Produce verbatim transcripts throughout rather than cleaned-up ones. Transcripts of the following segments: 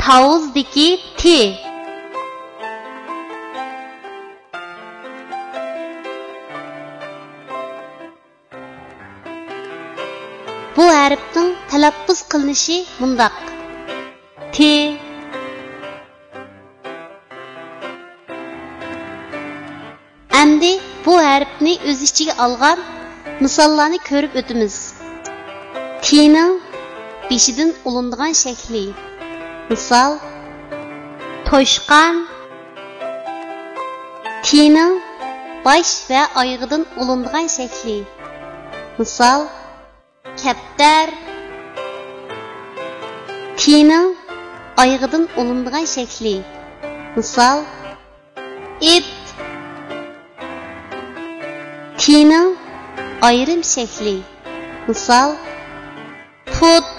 تاۋۇزدىكى تى. بۇ ھەرپنىڭ تەلەپپۇز قىلىنىشى مۇنداق: تى. ئەمدى بۇ ھەرپنى ئۆز ئىچىگە ئالغان مىساللارنى كۆرۈپ ئۆتىمىز. تىنىڭ بېشىدىن ئۇلىنىدىغان شەكلى. مىسال، توشقان. تىنىڭ باش ۋە ئايىغىدىن ئۇلىنىدىغان شەكلى. مىسال، كەپتەر. تىنىڭ ئايىغىدىن ئۇلىنىدىغان شەكلى. مىسال، ئىت. تىنىڭ ئايرىم شەكلى. مىسال، پۇت.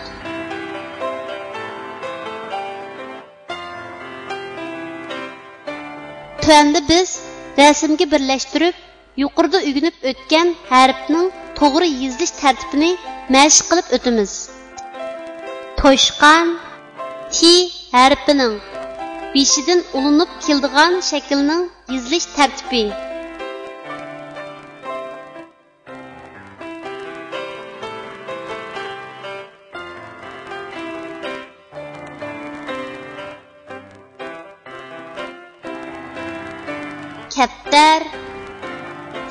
تۆۋەندە بىز رەسىمگە بىرلەشتۈرۈپ، يۇقىرىدا ئۆگىنىپ ئۆتكەن ھەرپنىڭ توغرا يېزىلىش تەرتىپىنى مەشىق قىلىپ ئۆتىمىز. توشقان، تى ھەرپىنىڭ بېشىدىن ئۇلىنىپ كېلىدىغان شەكىلنىڭ يېزىلىش تەرتىپى. كەپتەر،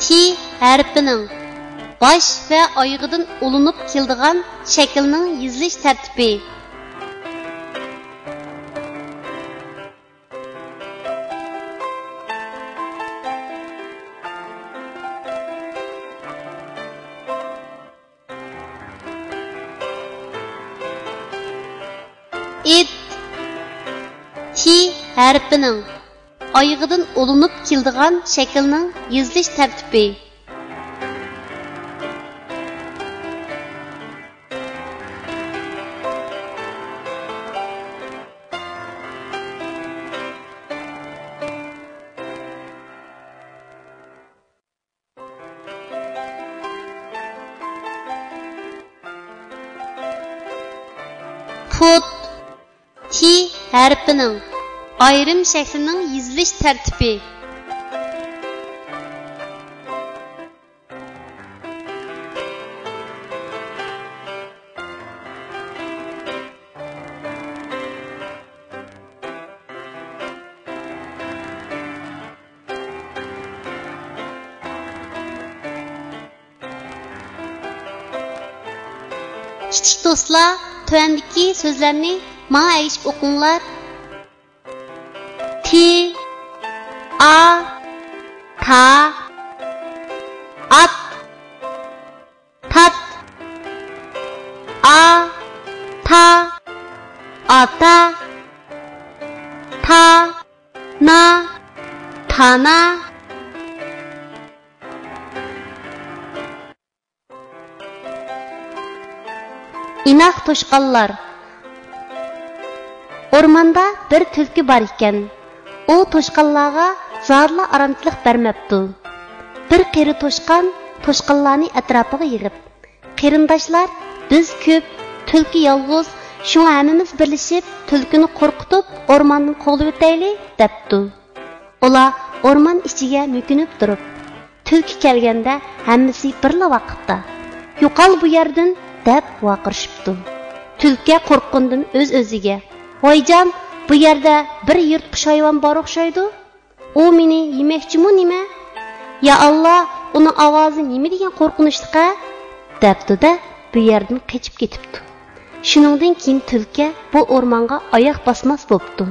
تى ھەرپىنىڭ باش ۋە ئايىغىدىن ئۇلىنىپ كېلىدىغان شەكىلنىڭ يېزىلىش تەرتىپى. ئىت، تى ھەرپىنىڭ ئايىغىدىن ئۇلىنىپ كېلىدىغان شەكىلنىڭ يېزىلىش تەرتىپى. پۇت، تى ھەرپىنىڭ ئايرىم شەكلىنىڭ يېزىلىش تەرتىپى. كىچىك دوستلار، تۆۋەندىكى سۆزلەرنى ماڭا ئەگىشىپ ئوقۇڭلار. تى، ئا، تا، ئات، تات، ئا، تا، ئاتا، تا، نا، تانا. ئىناق توشقانلار. ئورماندا بىر تۈلكە بار ئىكەن. ئۇ توشقانلارغا زادىلا ئارامچىلىق بەرمەپتۇ. بىر قېرى توشقان توشقانلارنى ئەتراپىغا يىغىپ، «قېرىنداشلار، بىز كۆپ، تۈلكە يالغۇز، شۇڭا ھەممىمىز بىرلىشىپ تۈلكىنى قورقۇتۇپ ئورماندىن قوغلىۋېتەيلى» دەپتۇ. ئۇلار ئورمان ئىچىگە مۆكۈنۈپ تۇرۇپ، تۈلكە كەلگەندە ھەممىسى بىرلا ۋاقىتتا: «يوقال بۇ يەردىن!» دەپ ۋارقىرىشىپتۇ. تۈلكە قورققىنىدىن ئۆز-ئۆزىگە: «ۋايجان، بۇ يەردە بىر يىرتقۇچ ھايۋان بار ئوخشايدۇ. ئۇ مېنى يېمەكچىمۇ نېمە؟ يا ئاللا، ئۇنىڭ ئاۋازى نېمە دېگەن قورقۇنچلۇق-ھە؟» دەپتۇ-دە، بۇ يەردىن قېچىپ كېتىپتۇ. شۇنىڭدىن كېيىن تۈلكە بۇ ئورمانغا ئاياق باسماس بوپتۇ.